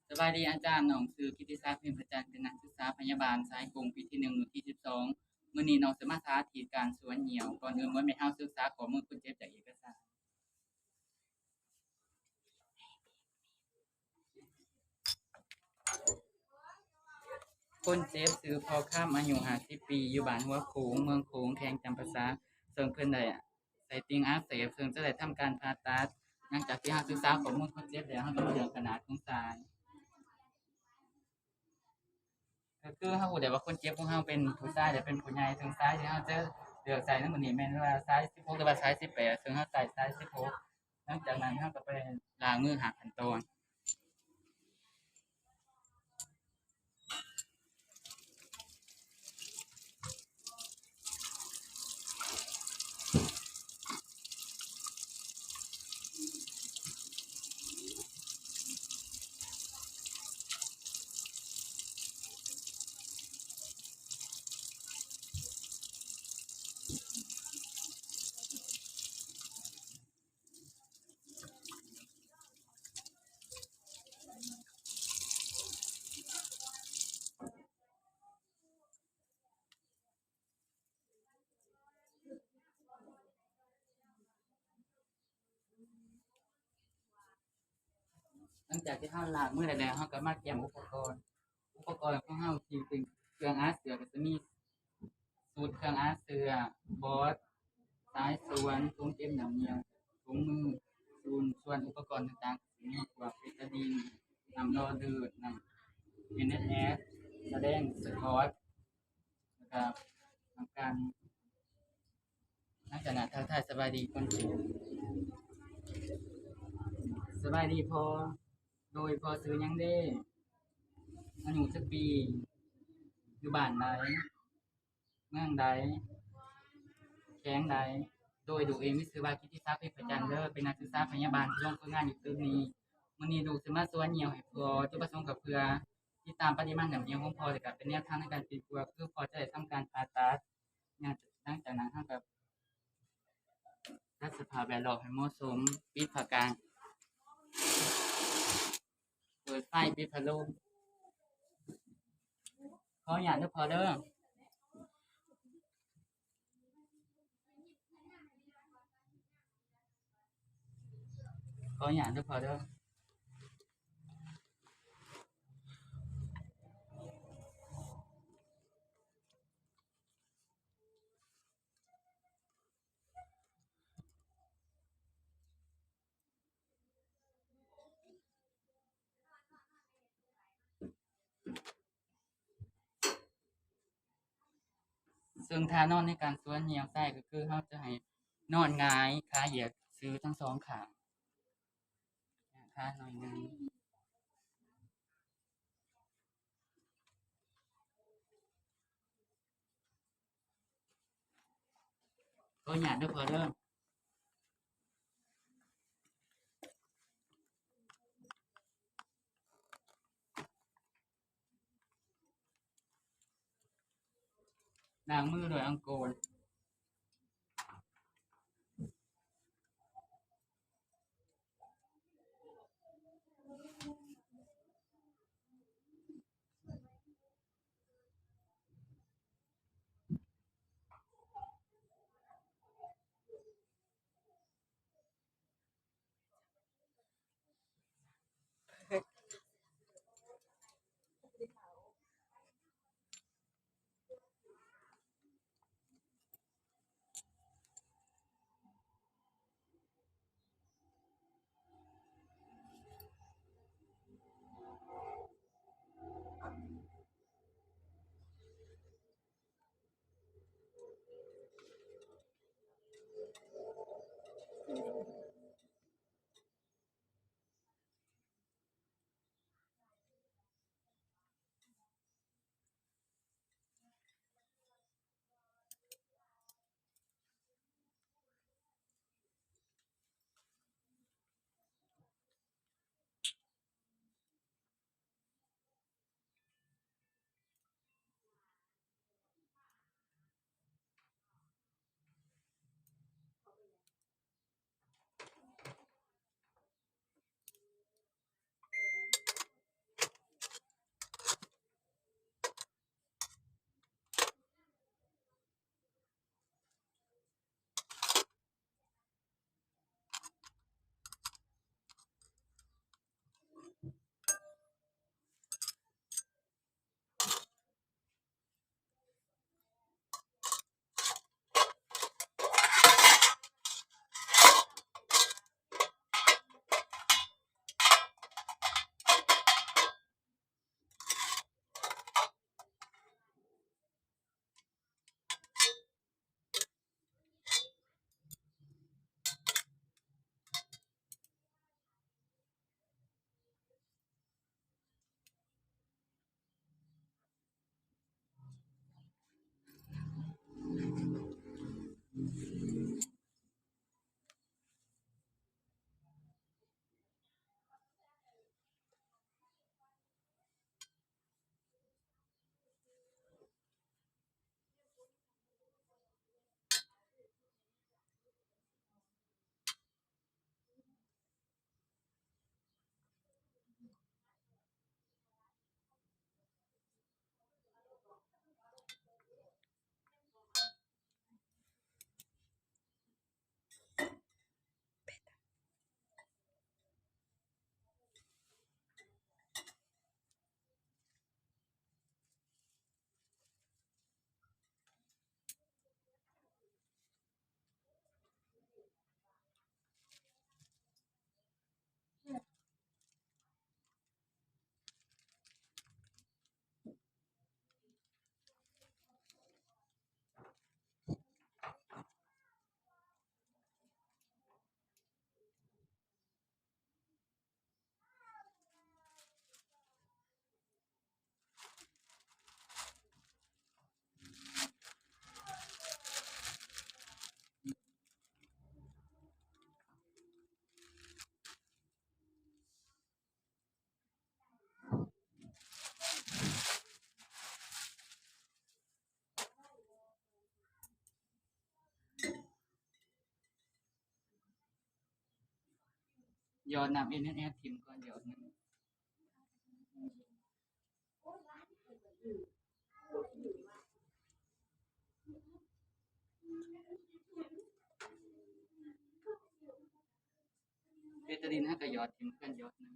ສະບາຍດີອາຈານ, ນ້ອງຊື່ກິດຕິສັກ ພິມພະຈັນ ເປັນນັກສຶກສາພະຍາບານສາຍກົງປີທີໜຶ່ງ ມື້ທີສິບສອງ. ມື້ນີ້ນ້ອງຈະມາສາທິດການສວນຍ່ຽວ. ກ່ອນອື່ນໝົດແມ່ນເຮົາສຶກສາຂໍ້ມູນຄົນເຈັບຈາກເອກະສານ. ຄົນເຈັບຊື່ ພໍ່ຄຳ ອາຍຸຫ້າສິບປີ ຢູ່ບ້ານຫົວໂຂງ ເມືອງໂຂງ ແຂວງຈຳປາສັກ ເຊິ່ງເພິ່ນໄດ້ໄສ້ຕິ່ງອັກເສບ ເຊິ່ງຈະໄດ້ທຳການຜ່າຕັດ. ຫຼັງຈາກທີ່ເຮົາສຶກສາຂໍ້ມູນຄົນເຈັບແລ້ວ ເຮົາກໍເລື່ອງຂະໜາດຂອງສາຍ. ກໍຄືເຮົາຮູ້ໄດ້ວ່າຄົນເຈັບຂອງເຮົາເປັນຜູ້ຊາຍ ແລະ ເປັນຜູ້ໃຫຍ່, ເຊິ່ງສາຍທີ່ເຮົາຈະເລືອກໃສ່ໃນມື້ນີ້ແມ່ນວ່າສາຍສິບຫົກ ຫຼືວ່າສາຍສິບແປດ, ເຊິ່ງເຮົາໃສ່ສາຍສິບຫົກ. ຫຼັງຈາກນັ້ນເຮົາກໍໄປລ້າງມືຫ້າຂັ້ນຕອນ. ຫຼັງຈາກທີ່ເຮົາລ້າງມືໄດ້ແລ້ວ ເຮົາກໍມາກຽມອຸປະກອນ. ອຸປະກອນຂອງເຮົາທີ່ເປັນເຄື່ອງອັດເສື້ອ ກໍຈະມີຊຸດເຄື່ອງອັດເສື້ອ, ບອດ, ສາຍສວນ, ຖົງເກັບນ້ຳເໝັ້ຍ, ຖົງມື, ຊຸດ, ສ່ວນອຸປະກອນຕ່າງໆ ກໍຈະມີພວກເບຕາດິນ, ນ້ຳຫຼໍ່ລື່ນ, ນ້ຳເອັນເອັສເອັສ, ສະແດງ, ສະກອດ ແລ້ວກໍນ້ຳກັນ. ຫຼັງຈາກນັ້ນທັກທາຍສະບາຍດີກ່ອນ. ສະບາຍດີພໍ່. ໂດຍ ພໍ່ຊື່ຫຍັງເດ? ອາຍຸຈັກປີ? ຢູ່ບ້ານໃດ? ເມືອງໃດ? ແຂວງໃດ? ໂດຍ ລູກເອງມີຊື່ວ່າ ກິດຕິສັກ ເພັດພະຈັນເດີ, ເປັນນັກສຶກສາພະຍາບານທີ່ລົງຝຶກງານຢູ່ຕຶກນີ້. ມື້ນີ້ລູກຊິມາສວນຍ່ຽວໃຫ້ພໍ່, ຈຸດປະສົງກໍເພື່ອຕິດຕາມປະລິມານນ້ຳຍ່ຽວຂອງພໍ່ ແລະ ກໍເປັນແນວທາງໃນການປິ່ນປົວ ຄືພໍ່ຈະໄດ້ທຳການຜ່າຕັດ. ຫຼັງຈາກນັ້ນເຮົາກໍຈັດສະພາບແວດລ້ອມໃຫ້ເໝາະສົມ, ປິດຜ້າກັ້ນ, ເປີດໄຟ, ປິດພັດລົມ. ຂໍອະນຸຍາດເດີພໍ່ເດີ. ຂໍອະນຸຍາດເດີພໍ່ເດີ. ເຊິ່ງທ່ານອນໃນການສວນຍ່ຽວໃສ່ ກໍຄືເຮົາຈະໃຫ້ນອນຫງາຍ ຂາຫຍັບຊື່ທັງສອງຂ້າງ, ຂາໜ້ອຍໜຶ່ງ. ຂໍອະນຸຍາດເດີພໍ່ເດີ. ລ້າງມືດ້ວຍອ່າງໂກນ. ເ ຢອດນ້ຳເອັນເອັນເອັສຖິ້ມກ່ອນຢອດໜຶ່ງ. ເບຕາດິນເຮົາກໍຢອດຖິ້ມເພື່ອນຢອດໜຶ່ງ.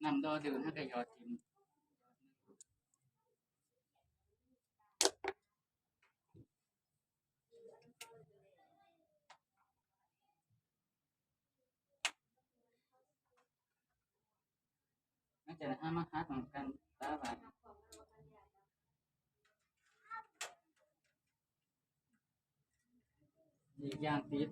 ນ້ຳດໍດື່ມເຮົາກໍຢອດຖິ້ມ. ຫຼັງຈາກນັ້ນເຮົາມາຫັດນຳກັນຕາບາດ ອີກຢ່າງຕິດ.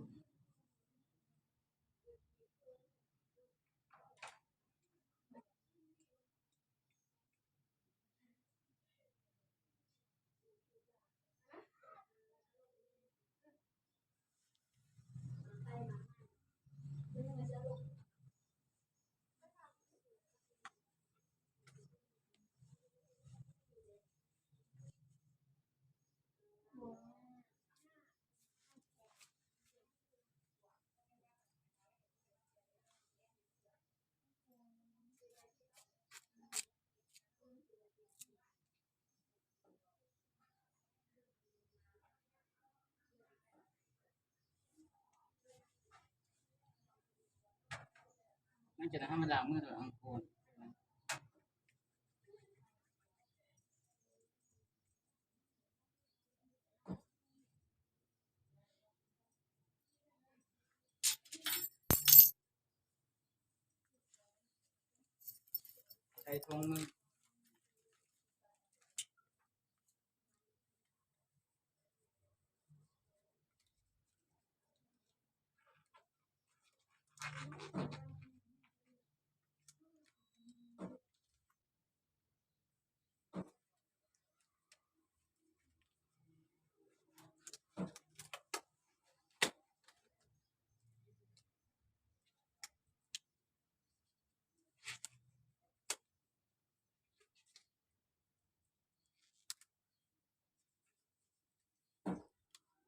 ຫຼັງຈາກນັ້ນເຮົາມາລ້າງມືດ້ວຍອາບນ້ຳ. ໃສ່ຖົງມື.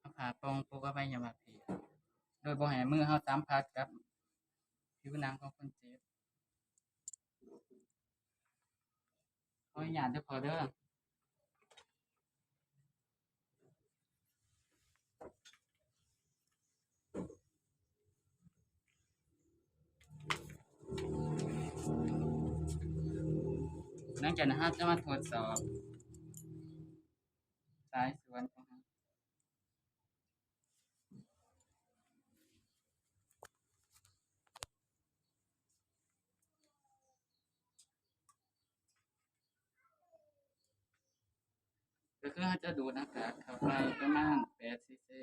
ເອົາຜ້າປ່ອງປົກອະໄວຍະວະເພດ ໂດຍບໍ່ໃຫ້ມືເຮົາສຳຜັດກັບຜິວໜັງຂອງຄົນເຈັບ. ຂໍອະນຸຍາດເດີພໍ່ເດີ. ຫຼັງຈາກນັ້ນເຮົາຈະມາທົດສອບສາຍສວນຂອງເຮົາ. ກໍຄືເຮົາຈະດູດອາກາດເຂົ້າໄປປະມານແປດຊີຊີ.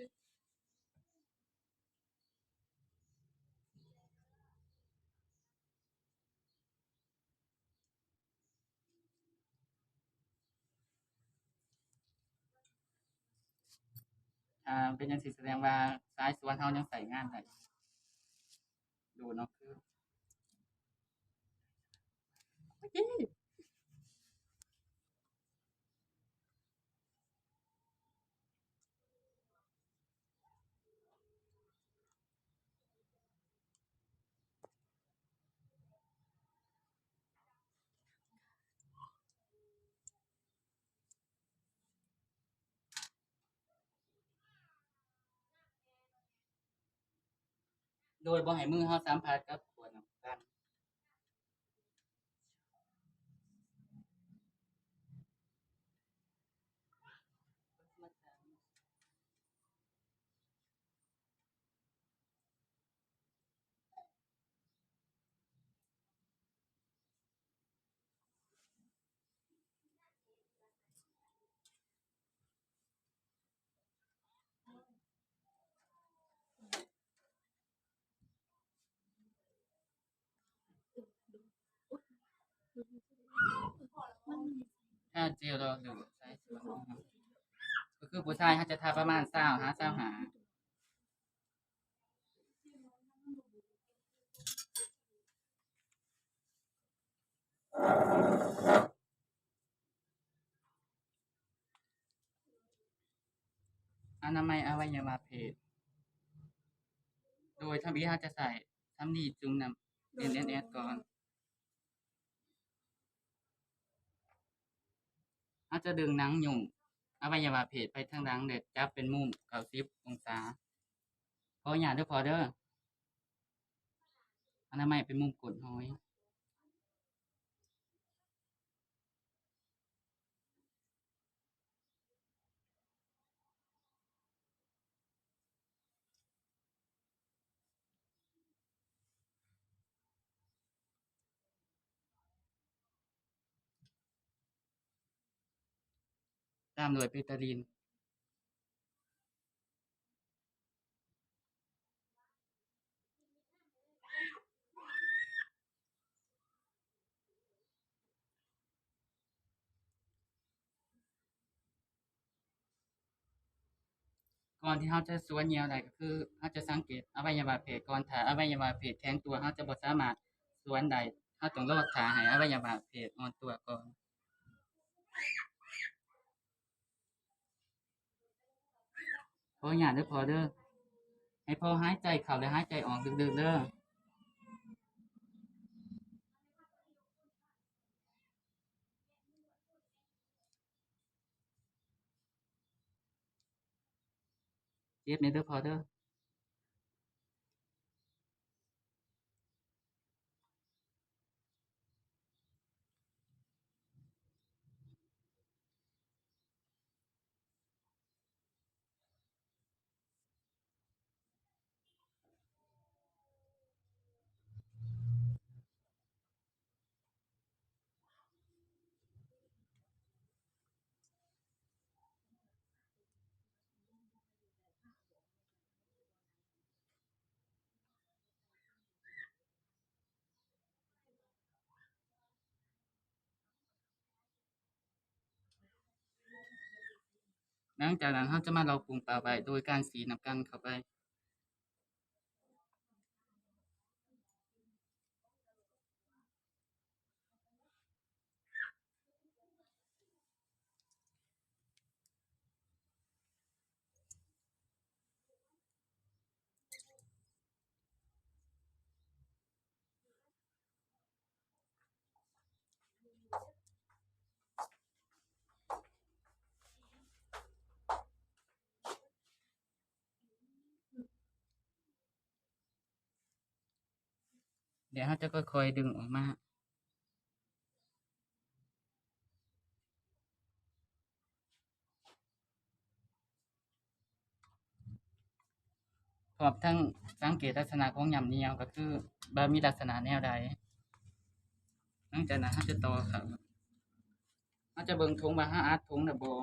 ຖ້າເປັນຈັ່ງຊີ້ ສະແດງວ່າສາຍສວນເຮົາຍັງໃຊ້ງານໄດ້. ດູດເນາະ ຄື ໂດຍບໍ່ໃຫ້ມືເຮົາສຳຜັດກັບຂວດນ້ຳຕານ. ທາເຈວ ຫຼື ສາຍສວນ ກໍຄືຜູ້ຊາຍເຮົາຈະທາປະມານຊາວຫາຊາວຫ້າ. ອະນາໄມອະໄວຍະວະເພດ ໂດຍທຳອິດເຮົາຈະໃຊ້ສຳລີຈຸ່ມນ້ຳ ເອັນ ເອັນ ເອັສ ກ່ອນ. ເຮົາຈະດຶງໜັງຫຍຸ້ມອະໄວຍະວະເພດໄປທາງຫຼັງ ແລະ ຈັບເປັນມຸມເກົ້າສິບອົງສາ. ຂໍອະນຸຍາດເດີພໍ່ເດີ. ອະນາໄມເປັນມຸມກົ້ນຫອຍ. ຕາມດ້ວຍເປຕາລິນ. ກ່ອນທີ່ເຮົາຈະສວນຍ່ຽວໄດ້ ກໍຄືເຮົາຈະສັງເກດອະໄວຍະວະເພດກ່ອນ. ຖ້າອະໄວຍະວະເພດແຂງຕົວ ເຮົາຈະບໍ່ສາມາດສວນໄດ້. ເຮົາຕ້ອງລໍຖ້າໃຫ້ອະໄວຍະວະເພດອ່ອນຕົວກ່ອນ. ຂໍອະນຸຍາດເດີພໍ່ເດີ. ໃຫ້ພໍ່ຫາຍໃຈເຂົ້າ ແລະ ຫາຍໃຈອອກເລິກໆເດີ. ເຈັບແດ່ເດີພໍ່ເດີ. ຫຼັງຈາກນັ້ນ ເຮົາຈະມາລອກປຸ້ມປາກໄວ້ ໂດຍການສີດນ້ຳກັນເຂົ້າໄປ. ແລ້ວເຮົາຈະຄ່ອຍໆດຶງອອກມາ. ພ້ອມທັງສັງເກດລັກສະນະຂອງຫຍ້ຳໜຽວ ກໍຄືວ່າມີລັກສະນະແນວໃດ. ຫຼັງຈາກນັ້ນເຮົາຈະຕໍ່ເຂົ້າ ເຮົາຈະເບິ່ງຖົງວ່າເຮົາອັດຖົງແລ້ວບໍ່.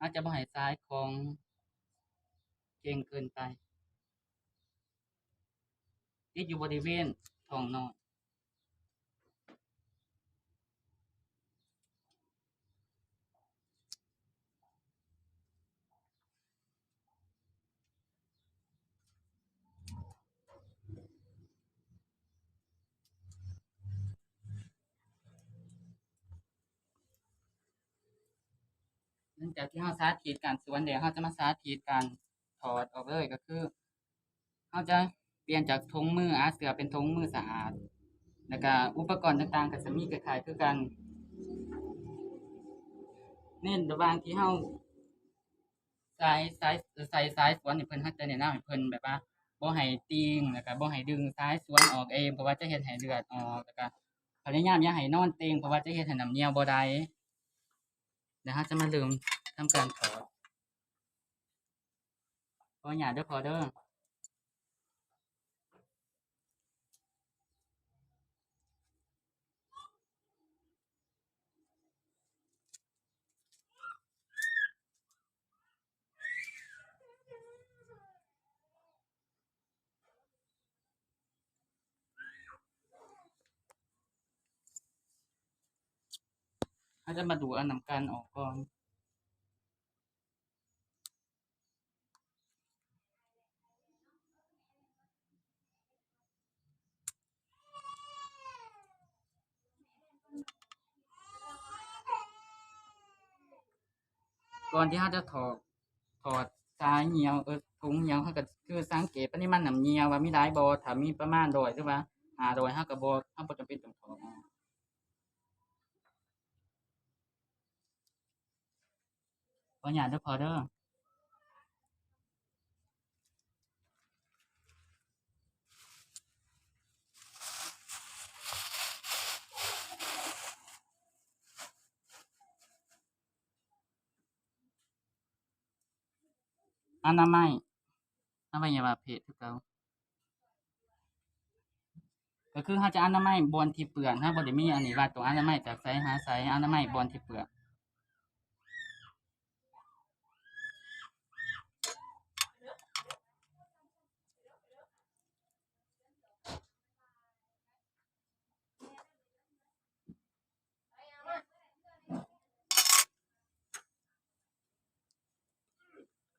ອາດຈະບໍ່ໃຫ້ສາຍຂອງເກັ່ງເກີນໄປ ຕິດຢູ່ບໍລິເວນທ້ອງນ້ອຍ. ຫຼັງຈາກທີ່ເຮົາສາທິດການສວນແລ້ວ ເຮົາຈະມາສາທິດການຖອດອອກເລີຍ ກໍຄື ເຮົາຈະປ່ຽນຈາກຖົງມື ອາ ເສື້ອເປັນຖົງມືສະອາດ ແລ້ວກະອຸປະກອນຕ່າງໆກໍຈະມີຄ້າຍໆຄືກັນ. ໃນລະຫວ່າງທີ່ເຮົາໃສ່ ໃສ່ ໃສ່ສາຍສວນໃຫ້ເພິ່ນ ເຮົາຈະແນະນຳໃຫ້ເພິ່ນແບບວ່າບໍ່ໃຫ້ຕີງ ແລ້ວກະບໍ່ໃຫ້ດຶງສາຍສວນອອກເອງ ເພາະວ່າຈະເຮັດໃຫ້ເລືອດອອກ ແລ້ວກະພະຍາຍາມຢ່າໃຫ້ນອນເຕັງ ເພາະວ່າຈະເຮັດໃຫ້ນ້ຳນຽວບໍ່ໄດ້. ແລ້ວເຮົາຈະມາເລີ່ມທຳການຖອດ. ຂໍອະນຸຍາດເດີພໍ່ເດີ. ເຮົາຈະມາດູດເອົານ້ຳກັນອອກກ່ອນ. ກ່ອນທີ່ເຮົາຈະຖອດ ຖອດສາຍຍ່ຽວ ເອີ ຖົງຍ່ຽວ ເຮົາກໍຄືສັງເກດປະລິມານນ້ຳຍ່ຽວວ່າມີຫຼາຍບໍ່, ຖ້າມີປະມານຮ້ອຍ ຫຼືວ່າຫ້າຮ້ອຍ ເຮົາກໍບໍ່ ເຮົາບໍ່ຈຳເປັນຕ້ອງຖອດອອກ. ຂໍອະນຸຍາດເດີພໍ່ເດີ. ອະນາໄມ ອະໄວຍະວະເພດຄືເກົ່າ. ກໍຄືເຮົາຈະອະນາໄມບ່ອນທີ່ເປື້ອນ, ເຮົາບໍ່ໄດ້ມີອັນນີ້ວ່າຕ້ອງອະນາໄມຈາກໃສຫາໃສ, ອະນາໄມບ່ອນທີ່ເປື້ອນ.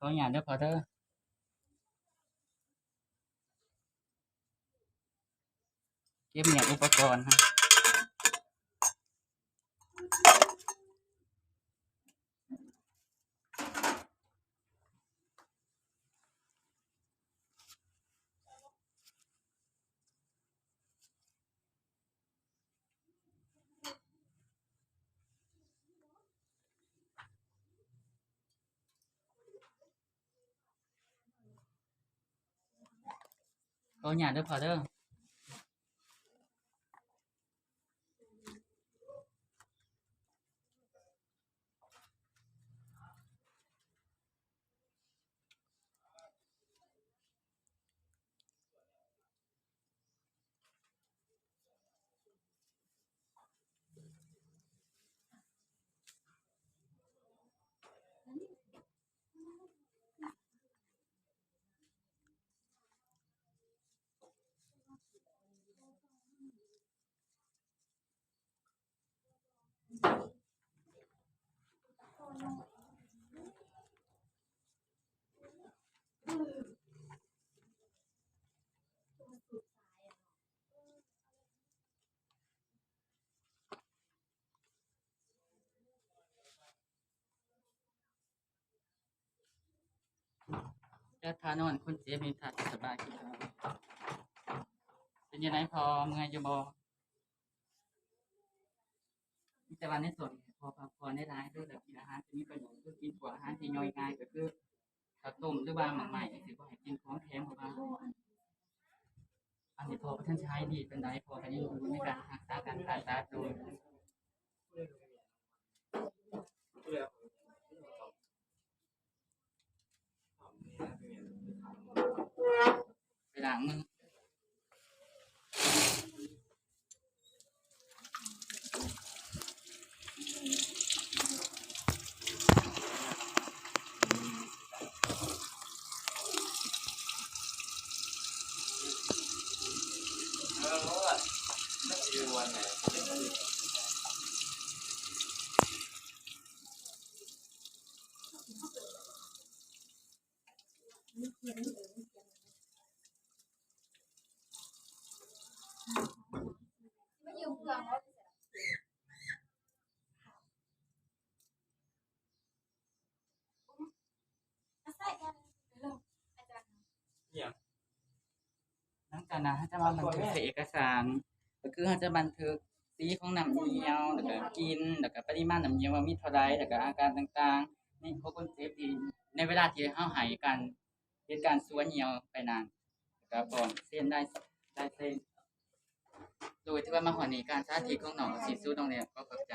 ຂໍອະນຸຍາດເດີພໍ່ເດີ. ເກັບຫຍັງອຸປະກອນຫັ້ນ. ຂໍອະນຸຍາດເດີພໍ່ເດີ. ແຕ່ທ່ານອນຄົນເຈັບນີ້ທ່າຊິສະບາຍຂຶ້ນ. ເປັນຈັ່ງໃດພໍ່ ເມື່ອຍຢູ່ບໍ່? ມີແຕ່ວ່າໃນຊ່ວງນີ້ໃຫ້ພໍ່ພັກຜ່ອນຫຼາຍໆເດີ ແລ້ວກິນອາຫານທີ່ມີປະໂຫຍດ ຄືກິນພວກອາຫານທີ່ຍ່ອຍງ່າຍ ກໍຄື ເຂົ້າຕົ້ມ ຫຼືວ່າໝາກໄມ້ ຈັ່ງຊີ້ ບໍ່ໃຫ້ກິນຂອງແຂງ ເພາະວ່າອັນນີ້ພໍ່ບໍ່ທັນຊິຫາຍດີປານໃດ, ພໍ່ກໍຍັງຢູ່ໃນການຮັກສາການຜ່າຕັດຢູ່. ໄປລ້າງມື. ຫຼັງຈາກນັ້ນເຮົາຈະມາບັນທຶກໃສ່ເອກະສານ ກໍຄືເຮົາຈະບັນທຶກສີຂອງນ້ຳຍ່ຽວ ແລ້ວກໍກິ່ນ ແລ້ວກໍປະລິມານນ້ຳຍ່ຽວວ່າມີເທົ່າໃດ ແລ້ວກໍອາການຕ່າງໆ ໃນຂອງຄົນເຈັບທີ່ ໃນເວລາທີ່ເຮົາໃຫ້ການ ເຮັດການສ່ວນຍ່ຽວໄປນັ້ນ ແລ້ວກໍພ້ອມເຊັນລາຍ ລາຍເຊັນ. ໂດຍທີ່ວ່າມາຮອດນີ້ ການສາທິດຂອງນ້ອງກໍສິ້ນສຸດລົງແລ້ວ. ຂໍຂອບໃຈ.